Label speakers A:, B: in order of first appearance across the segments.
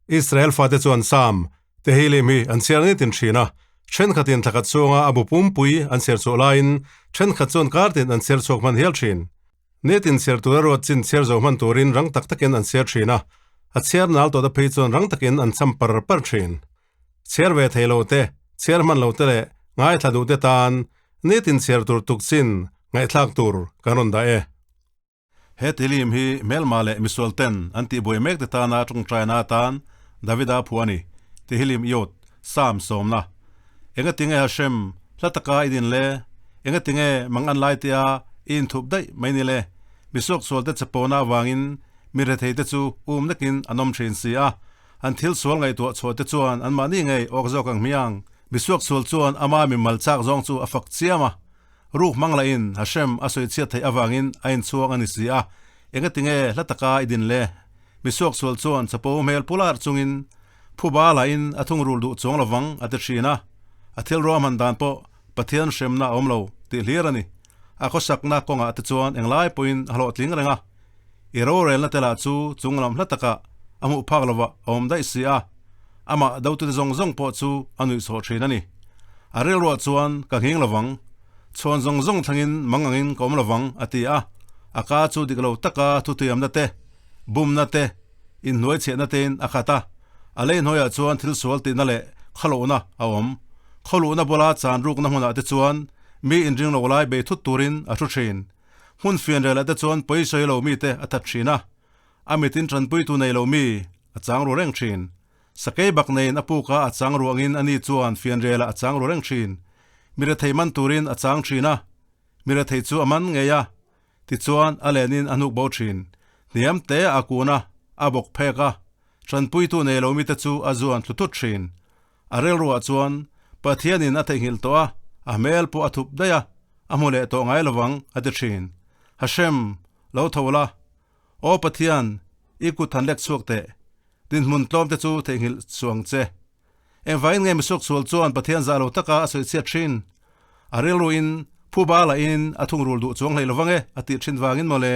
A: Israel fate chuan Sam, Tehillim hi an chhiar nitin thin a, thenkhatin thlakhat chhunga a bu pumpui an chhiar chhuah laiin thenkhat chuan kartin an chhiar chhuak hman hial thin. Nitin chhiar tura ruat chin chhiar zo hman turin rang tak takin an chhiar thin a, a chhiar nal tawhte phei chuan rang takin an cham par par thin. Chhiar ve thei lo te, chhiar hman lo te leh ngaithla duh te tan nitin chhiar tur tuk chin ngaihthlak tur kan rawn dah e. He tilim hi hmelma leh misual ten an tihbuai mek te tana tawngtaina atan Davida phuah a ni. Tihilim Yod, Psalm sawmna. Enga tinge Hashem, hla taka i din le? Enga tinge mang an lai tia i inthup daih mai ni le? Misuak sual te chapona avangin mi rethei te chu um nakin an awm thin si a. An thil sual ngaihtuah chhuah te chuan anmahni ngei awk zawk ang hmiang. Misuak sual chuan ama mimal chak zawng chu a fak chiam a. Ruk hmang lahin Hashem a sawi chhiat theih avangin a inchhuang a ni si a, engatinge hla taka i din le? Misuak sual chuan chapo hmel pular chungin phuba lahin a thungrul duh chuang lovang a ti thin a, a thil ruahman dan pawh Pathian hremna a awm lo tih hlir a ni. A khawsakna kawngah te chuan englai pawhin a hlawhtling reng a, i rorelna te lah chu chunglam hla takah a hmuh phak lovah a awm daih si a, amah dotute zawng zawng pawh chu a nuihsawh thin a ni. A rilruah chuan ka nghing lovang, chhuan zawng zawng thlangin mang angin ka awm lovang a ti a, a ka chu dik lo taka thutiamna te, bumna te, inhnuai chhiahna tein a khat a, a lei hnuaiah chuan thil sual tihna leh khawlohna a awm. Khawluhna bula chan rukna hmunah te chuan mi inring lo lai bei thut turin a thu thin. Hmun fianrialah te chuan pawi sawi lo mite a that thin a, a mitin tanpuitu nei lo mi a chang ru reng thin. Sakei bak neiin a puk a, a chang ruangin ani chuan fianrialah a chang ru reng thin. Mi rethei man turin a chang thin a, mi rethei chu a man ngei a, tichuan a lenin a hnuk bo thin. Hniam te a kun a, a bawk phek a, tanpuitu nei lo mite chu a zuan thlu thut thin. A rilruah chuan Pathianin a theihnghilh tawh a, a hmel pawh a thup daih a, a hmu leh tawh ngai lovang a ti thin. Hashem, lo tho la. Aw Pathian, i kut han lek chhuak teh. Dinhmun tlawm te chu theihnghilh chuang che. Engvangin nge misuak sual chuan Pathian zah lo taka a sawi chhiat thin? A rilruin phuba lahin a thungrul duh chuang hlei lovang e a tih thin vangin mawle.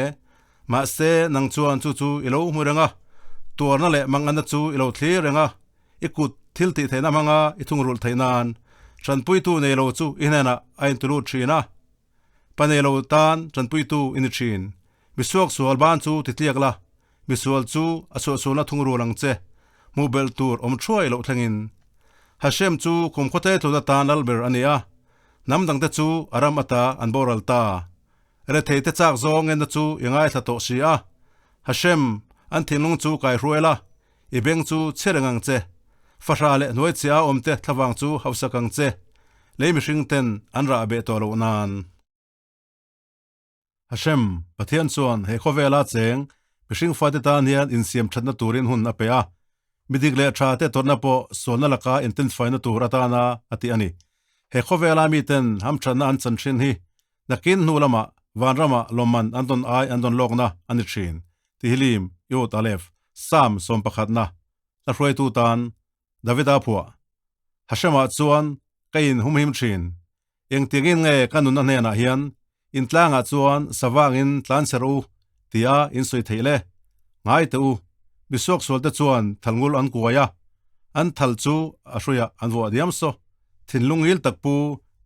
A: Mahse, nang chuan chu chu i lo hmu reng a, tuarna leh manganna chu i lo thlir reng a. I kut thil tih theihna hmanga i thungrulh theih nan tanpuitu nei lo chu i hnenah a intulut thin a, pa nei lo tan tanpuitu i ni thin. Misuak sual ban chu titliak la, misual chu a suahsualna thungrul ang che, hmuh belh tur awm thuai loh thlengin. Hashem chu kum khawte tlun atan lal ber a ni a, hnam dangte chu a ram ata an boral ta. Rethei te chak zawng enna chu i ngaithla tawh si a, Hashem, an thinlung chu kaihruai la, I beng chu chhe reng ang che. Fahra leh hnuai che a awmte thlavang chu hausak ang che. Lei mihring ten an rah beh tawh loh nan. Hashem, Pathian chuan he khawvela cheng mihring fate tan hian insiam thatna turin hun a pe a. Mi dik leh tha te tawrhna pawh sualna laka intinfaina tur atana a ti a ni. He khawvela miten hamthatna an chan thin hi Nakin hnu lamah vanramah lawmman an dawn ai an dawn lawkna a ni thin. Tihilim, Yod Aleph, Psalm sawmpakhatna, hla hruaitu tan, Davida phuah. Hashemah chuan ka in humhim thin. Engtiangin nge ka nunna hnenah hian intlangah chuan savangin tlan ser u tia in sawi theih le? Ngai teh u, misuak sualte chuan thalngul an kuai a, an thal chu a hruiah an vuah diam saw. Thinlung ngil tak pu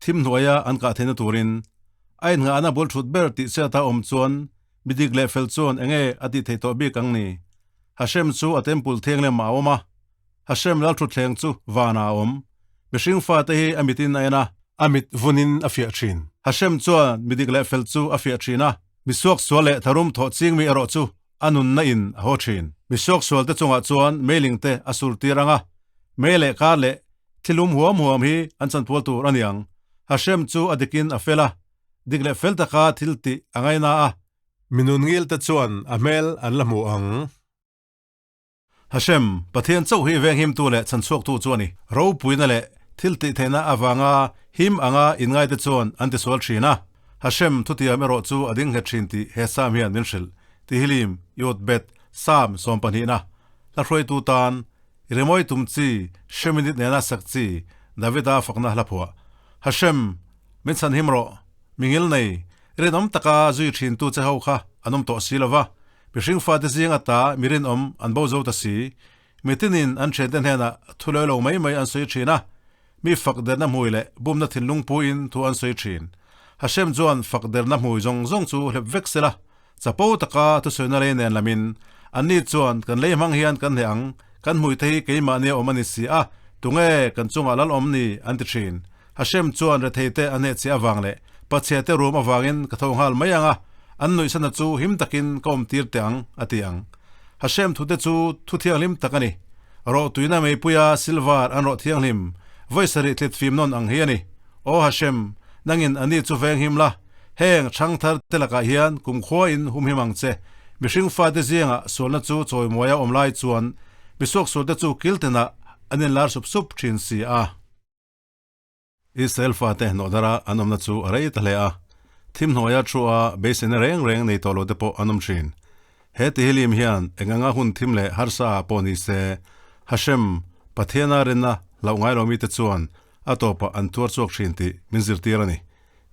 A: thim hnuaia an kah theihna turin a innghahna bul thut ber tih chiata awm chuan mi dik leh fel chuan enge a tih theih tawh bik ang ni? Hashem chu a temple thianghlim ah a awm a, Hashem lalthutthleng chu vanah a awm. Mihring fate hi a mitin a en a, a mit vunin a fiah thin. Hashem chuan mi dik leh fel chu a fiah thin a, mi suaksual leh tharum thawh chingmi erawh chu a nunna in a haw thin. Mi suaksual te chungah chuan meiling te a sur tir ang a, mei leh kar leh Thilum huam huam hi an chanpual tur a niang. Hashem chu a dikin a fel a, dik leh fel taka thil tih a ngaina a. Mi nun ngil te chuan a hmel an la hmu ang. Hashem, Pathian chauh hi venghimtu leh chhanchhuaktu chu a ni. Ropuina leh thil tih theihna avanga him anga inngaite chuan an tisual thin a. Hashem thutiam erawh chu a ding nghet thin tih he Psalm hian min hrilh. Tihilim, Yod Bet, Psalm sawmpahnihna, hla hruaitu tan I rimawi tum chi, Sheminit nena sak chi, Davida fakna hla phuah. Hashem, min chhan him rawh, mi ngil nei, rinawm taka zui thintu che ho kha an awm tawh si lo va, mihring fate zing ata mi rinawm an bo zo ta si. Mitinin an thiante hnenah thu lawi lo mai mai an sawi thin a, mi fak derna hmui leh bumna thinlung puiin thu an sawi thin. Hashem chuan fak derna hmui zawng zawng chu hlep vek sela, chapo taka thusawina lei nen lamin, Anni chuan kan lei hmang hian kan hneh ang, kan hmuite hi keimahnia awm a ni si a, tunge kan chungah lal awm ni? an ti thin. Hashem chuan retheite a hneh chiah avang leh pachhiate rum avangin ka tho nghal mai ang a, an nuihsana chu him takin ka awm tir teh ang, a ti ang. Hashem thute chu thu thianghlim tak a ni. Rawh tuina meipuia silver an rawh thianghlim, vawi sarih thlit fim nawn ang hi a ni. Aw Hashem, nangin a ni chu veng him la, heng chhang thar te lakah hian kumkhuain humhim ang che. Mihring fate zingah sualna chu chawimuaia awm lai chuan misuaksualte chu kiltinah an inlar sup sup thin si a. Israel fate hnawhdara an awmna chu a rei ta hle a, thim hnuaia thu a beiseina reng reng nei tawh lo te pawh an awm thin. He Tehillim hian eng anga hun thim leh harsa ah pawh ni se, Hashem, Pathiana rinna hlauh ngai lo mite chuan a tawpah an tuar chhuak thin tih min zirtir a ni.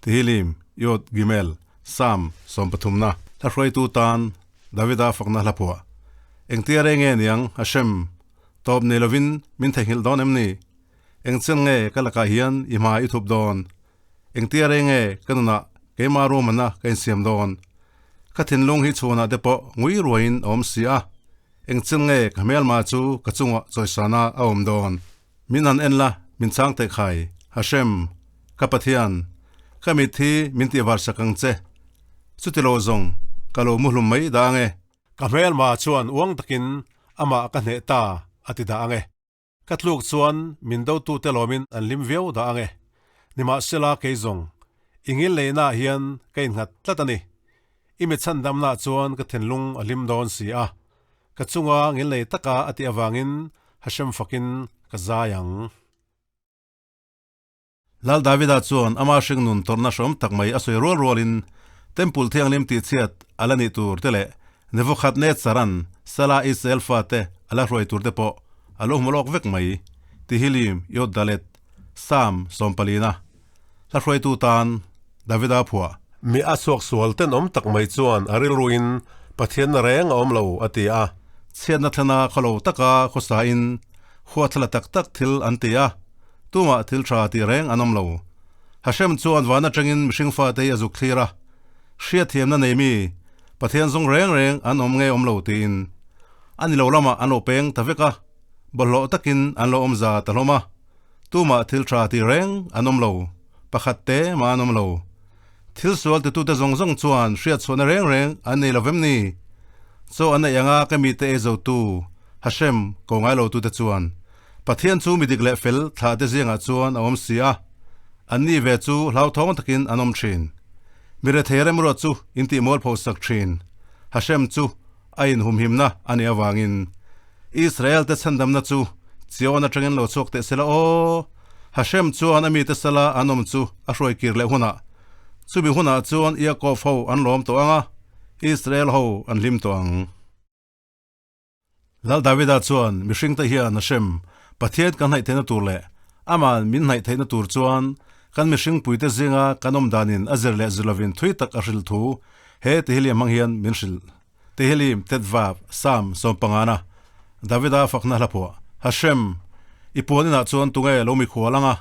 A: Tehillim, Yod Gimel, Psalm sawmpathumna. Hla hruaitu tan Davida fakna hla phuah. Engtia reng nge niang Hashem, tawp nei lovin min theihnghilh dawn em ni? Engchen nge ka lakah hian i hma i thup dawn? Engtia rei nge ka nunah keimah ruahmanna ka insiam dawn? Ka thinlung hi chhuanah te pawh ngui ruaiin a awm si a, engchen nge ka hmelma chu ka chungah chawisana a awm dawn? Min han en la, min chhang teh khai, Hashem, ka Pathian, ka mit hi min tihvar sak ang che. Chuti lo zawng, ka lo muhlum mai dah ang e. Ka hmelma chuan uang takin amah ka hneh ta a ti dah ang e. Ka tluk chuan min dotute lawmin an hlim viau dah ang e. Nimahsela kei zawng, i ngil neihnaah hian ka innghat tlat a ni. I mi chhandamnaah chuan ka thinlung a hlim dawn si a. Ka chunga ngil nei taka a tih avangin Hashem fakin ka zai ang. Lal Davida chuan ama hringnun tawrhna hrawm tak mai a sawi rual rualin Temple Thianghlim tihchhiat a la nih tur te leh Nebuchadnezzar-a'n Sala Israel fate a la hruai tur te pawh a lo hmu lawk vek mai. Tihilim, Yod Dalet, Psalm sawmpalina hla hruaitu tan Davida phuah. Mi a suaksual tenawm tak mai chuan a rilruin Pathianna reng a awm lo a ti a. Chhiatna thlena khawlo taka khawsain huathla tak tak thil an ti a. Tumah thil tha tih reng an awm lo. Hashem chuan van atangin mihring fate hi a zuk thlir a, hriatthiamna nei mi, Pathian zawng reng reng an awm nge awm lo tiin a ni lo lamah an lo peng ta vek a, bawlhhlawh takin an lo awm za ta hlawm a. Tumah thil tha tih reng an awm lo, pakhat te mah an awm lo. Thil sual titute zawng zawng chuan hriatchhuahna reng reng an nei lo vem ni? Chaw an neih anga ka mite ei zotu, Hashem, ko ngai lotute chuan Pathian chu mi dik leh fel thlah te zingah chuan a awm si a, anni ve chu hlauthawng takin an awm thin. Mi rethei remruat chu intih mualpho sak thin. Hashem chu a inhumhimna a nih avangin Israel te chhandamna chu Zion atangin lo chhuak teh sela aw. Hashem chuan a mite sala an awm chu a hruai kir leh hunah, chumi hunah chuan Iakob ho an lawm tawh ang a, Israel ho an hlim tawh ang. Lal Davida chuan mihringte hian a hrem, Pathian kan hnaih theihna tur leh Ama'n min hnaih theihna tur chuan kan mihringpuite zinga kan awm danin a zir leh zir lovin thui tak a hrilh thu he Tehillim hmang hian min hrilh. Tehillim, Tetvav, Psalm, sawmpangana, Davida fakna hla phuah, Hashem, i puan inah chuan tunge lo mikhual ang a,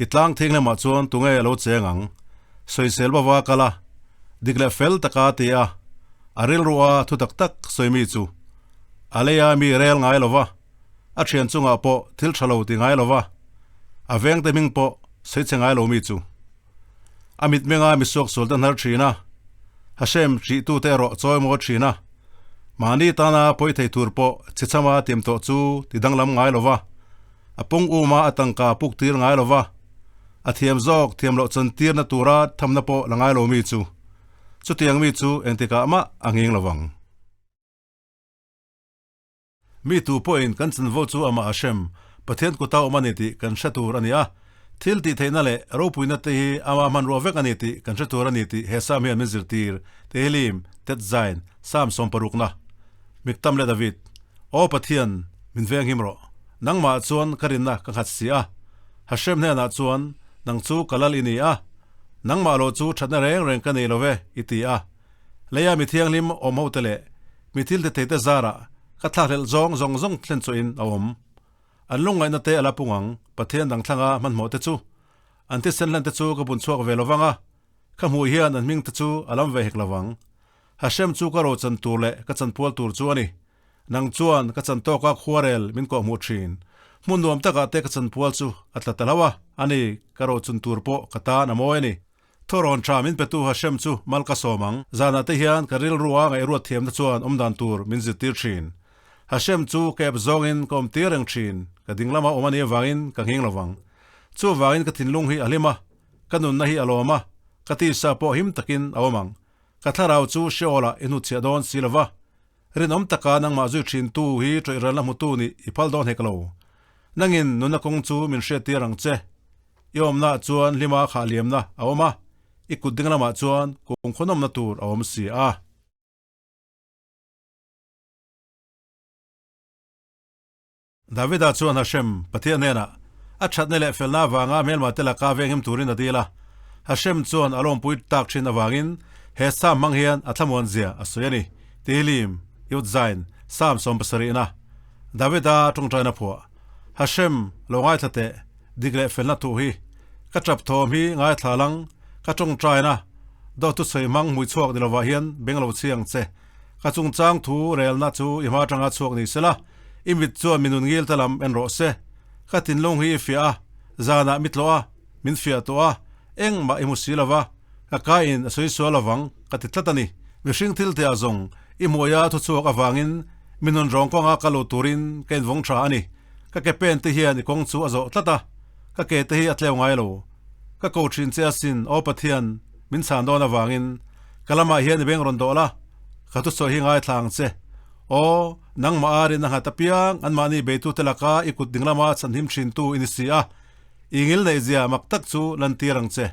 A: i tlang thianghlimah chuan tunge lo cheng ang? Sawisel bava kal a, dik leh fel taka ti a, A rilrua thu tak tak sawi mi chu a leia mi rel ngai lo va, a thian chungah pawh thil tha lo ti ngai lo va, a vengte hming pawh sawi che ngai lo mi chu. A mitmenga misuaksual te hnar thin a, Hashem hrihtute erawh chawi maw thin a, mahni tana pawi thei tur pawh chhichhama tiam tawh chu ti danglam ngai lo va, a pung uma a tangka puk tir ngai lo va, a thiam zawk thiam loh chantirna tura thamna pawh la ngai lo mi chu. Chutiang mi chu engtikah mah a nghing lo vang. Mi tu pawhin kan chanvo chu amah a hrem, Pathian kuta awm a ni tih kan hre tur a ni a. Thil tih theihna leh ropuina te hi ama hmanrua vek a ni tih kan hre tur a ni tih he Psalm hian min zirtir, Tehillim, Tet Zain, Psalm sawmparukna. Miktam leh David, Aw Pathian, min venghim rawh. Nangmah chuan ka rinna ka nghat si a. Hashem hnenah chuan, Nang chu ka lal i ni a. Nangmah lo chu thatna reng reng ka nei lo ve, i ti a. Leia mi thianghlim awm hote leh mi thil ti theite zarah ka thlakhlelh zawng zawng zawng thlen chawhin a awm. An lungngaihna te a la pung ang, Pathian dang thlanga hmanhmawh te chu. An thisen hlan te chu ka bun chhuak ve lo vang a, ka hmuh hian an hming te chu a lam ve hek lo vang. Hashem chu ka rochan tur leh ka chanpual tur chu a ni. Nang chuan ka chan tawka khuarel min kawhhmuh thin. Hmun nuam takah te ka chanpual chu a tla ta lo a, ani ka rochun tur pawh ka tan a mawi a ni. Thawrawn tha min petu Hashem chu mal ka sawm ang. Zanah te hian ka rilrua ngaihruat thiamna chuan awmdan tur min zirtir thin. Hashem chu ka ep zawngin ka awm tir reng thin, ka ding lama awm a nih avangin ka nghing lo vang. Chuvangin ka thinlung hi a hlim a, ka nunna hi a lawm a, ka tisa pawh him takin a awm ang. Ka thlarau chu Sheol-ah i hnutchhiah dawn si lo va. Rinawm taka nangmah zui thintu hi ṭawih-ralna hmutu nih i phal dawn hek lo. Nangin nunna kawng chu min hriattir ang che. I awmnaah chuan hlima khah liamna a awm a, i kut ding lamah chuan kumkhawnawmna tur a awm si a. Davida chuan Hashem, Pathian hnenah, a thatna leh felna avanga hmelma te laka venghim turin a dil a. Hashem chuan a lawmpui tak thin avangin he Psalm hmang hian a thlamuan zia a sawi a ni. Tehillim, Yud Zain, Psalm 70-na. Davida tawngtaina phuah. Hashem, lo ngaithla teh, dik leh felna thuh hi. Ka tap thawm hi ngaithla lang, ka tawngtaina, dawt thusawi hmang hmui chhuak ni lovah hian beng lo chhi ang che. Ka chungchang thu relna chu i hma atanga chhuak ni sela, i mit chuan mi nun ngil ta lam en rawh se. Ka thinlung hi i fiah a, zanah mi tlawh a, min fiah tawh a, engmah i hmu si lova, ka kaiin a sawi sual lovang ka ti tlat a ni. Mihring thil te ah zawng i hmuaia thu chhuak avangin mi nun rawng kawnga ka lo turin ka invawng tha a ni. Ka ke pen te hian i kawng chu a zawh tlat a, ka ke te hi a tleu ngai lo. Ka ko thin che asin, Aw Pathian, min chhan dawn avangin ka lamah hian i beng rawn dawh la, ka thusawi hi ngaithla ang che. Aw, nangmah a rin a nghat apiang, anmahni beitute laka i kut ding lama chhanhim thintu i ni si a, i ngil neihzia mak tak chu lantir ang che.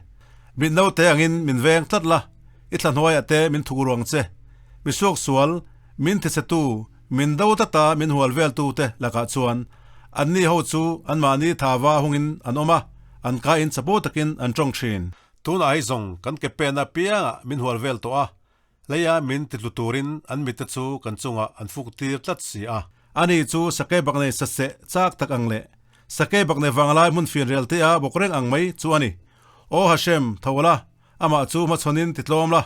A: Mit naute angin min veng tlat la, i thla hnuaiah te min thuk ruang che. Mi suaksual, min thichhetu, min do tata min hual veltute lakah chuan anni ho chu anmahni thava hungin an awm a, an kain chapo takin an tawng thin. Tunah hi zawng kan ke pen apiangah min hual vel tawh a, leia min titlu turin an mitte chu kan chungah an fuk tir tlat si a. Ani chu sakei bak nei saseh chak tak ang leh sakei bak nei vanglai hmun fianrial te a bawk reng ang mai chu a ni. Aw Hashem, tho la, amah chu hmachhawnin titlawm la.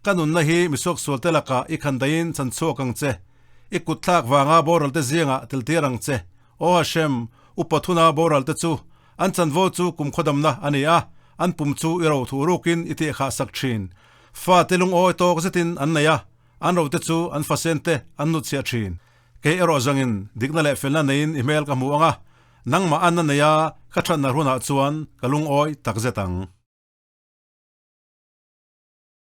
A: Ka nunna hi misuaksualte lakah i khandaiin chan chhuak ang che. I kutthlak vanga boralte zingah teltir ang che. Aw Hashem, upa thuna boralte chu an chanvo chu kumkhawdamna a ni a, an pum chu i ro thuh rukin i tihkhah sak thin. Fate lungawi tawk zetin an nei a, an rote chu an fasen te an hnutchhiah thin. Kei erawh zangin dikna leh felna neiin i hmel ka hmu ang a, nangmah anna neia ka thatna hunah chuan ka lungawi takzet ang.